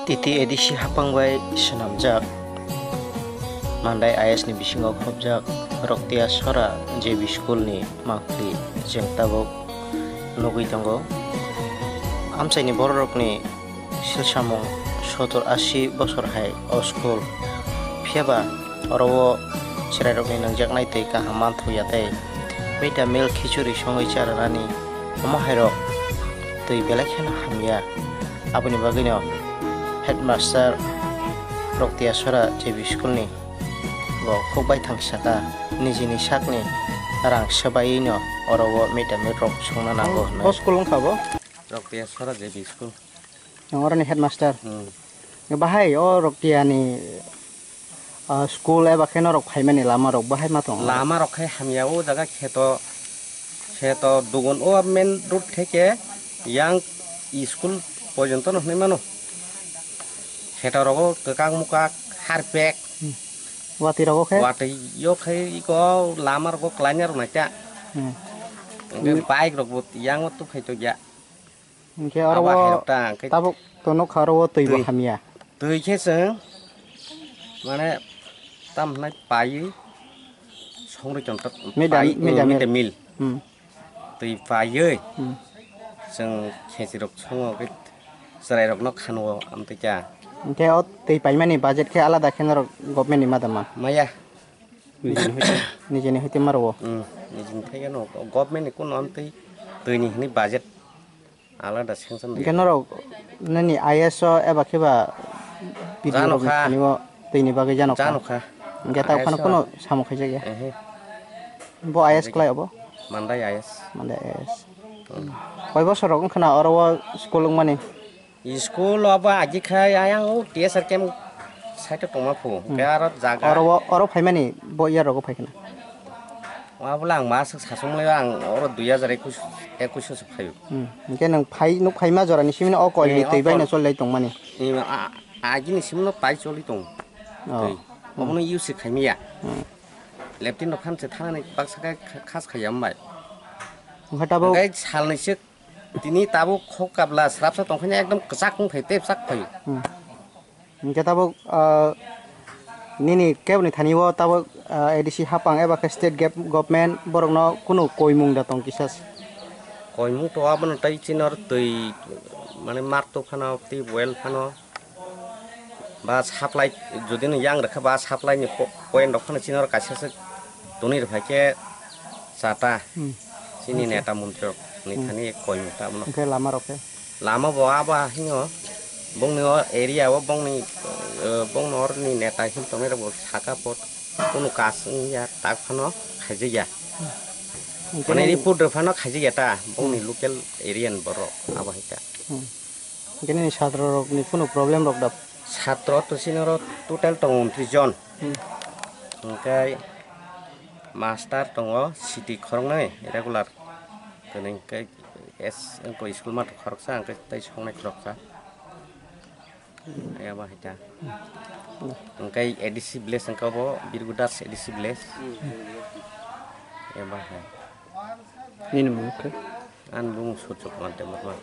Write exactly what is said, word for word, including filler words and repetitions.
T T A D C hapang bai swnamjak Mandai I S ni bisingo khobjak Roktia Sora J B School ni mangpili chwng tabuk nugwi tongo. Amchaini bororokni silsamung sottur ashi bosor hai o school. Phiyaba oro o chwrairokni nangjaknai twi kaham manthoya tei mid day meal khichuri songwi cha rwnani omo hairok twi belai kheno hamya. Aboni bagwino headmaster Roktia Sora J B School ni bo khuk baithang saka nijini sakni rang swbaiwi no oro o mid day meal rok songna nango hwnwi. O school wngkha bo? Roktia Sora J B School. Nang oroni headmaster? Hmm. Bahai o Roktia ni, ah, school eba khe norok phaimani lama rok bahai ma tongo? Lama rok khai hamya o jaga kheto, kheto dugun o main road theke yang school porjonto no hwnwi mano. Kheto rogo kwkak mukak harpek. Hmm. Watwi rogo khe? Watwi yo khai iko lama rogo klaina rok naita. Hmm. Hwnkhe bike rok bo yang o tukhai tokya. Hwnkhe abo oro hai o rok ta, hwnkhe tabuk to nukha oro o twi bo twi. Hamya. Twi khe chwng mane tam hwnai paiwi songri tong tak. Mid day, pai, mid day meal. Mid day meal. Hmm. Twi paiwi Hmm. chwng khesi rok songo khe chwrai rok no khanwo amtwi cha. Hwnkhe o twi paimani budget khe alada khe norok government ni ma da ma? Maya. Nijini hoite, nijini hoite ma rwo. Hmm. Nijini thai no government ni kuno amtwi twi ni hwnwi budget. Alada sanction. Hwnkhe norok nini I S o eba khe ba P D O rokni thani o twi ni bagwi jano kha. Jano kha. Hwnkhe ta phano I S o kuno samung khaijak ya. Ehe. Bo I S khlai obo? Mandai I S. Mandai I S. Hmm. Koi bosor rok wngkha na oro o school wngmani? School obo agi kha ayang o T S R camp side o tongma phu. Hmm. Hwnkhe aro jaga. Oro o, oro phaimani bo year rogo phai khna? Wabula ang masuk sasung le ang oro dui hajar ekus, ekus se phaio. Hmm. Hwnkhe nwng phai, nuk phaima jorani simino o koi ni twi bai no choli lai tongmani. Ni a, a, agini simino pai choli tong. Oh. Twi. Hmm. Obono use khaimiya. Hmm. Leptin rok khan se thanani baksa khe kha-, khas khaiya mbai. Hwnkhe tabuk. Hwnkhe salni se tini tabuk khok kabla srapsa tongkhaini ekdom kwchak wngphai tei bwsak phaio. Hmm. Hwnkhe tabuk, ah, nini keboni thani o tabuk, ah, A D C hapang eba khe state gov-, government borokno kunu koimung da tong kisa se? Koimung to abono tei chini oro twi mane marto phano tei well phano ba supply jodi no yang rwkha ba supply ni po-, point rok phano chini oro kaisa se tonwi rwphai khe chata. Hmm. Chini neta montri rok ni thani koimung ta abono. Hwnkhe lama rok khe? Lama bo abo hingo bongni o area o bongni, eh, bongni oroni neta hin tongnai rok bo saka pot kunu kas wngya tak phano khaijak ya. Hwnkhe mane nini report rok phano khaijak ya ta bongni local area ni borok abo hai ta. Hmm. Hwnkhe nini satro rok ni kunu problem rok da? Satro to chini oro total tongo untris jon. Hmm. Hwnkhe master tongo siti khoroknwi regular. Tini hwnkhe S, wngkha school master khoroksa, hwnkhe tei songnai khoroksa. Ayaba hai ta. Hwnkhe A D C village wngkha bo, Birgudas A D C village. Ayaba hai. Nini mung khe? Ani bumung Surjo Kumar Debbarma.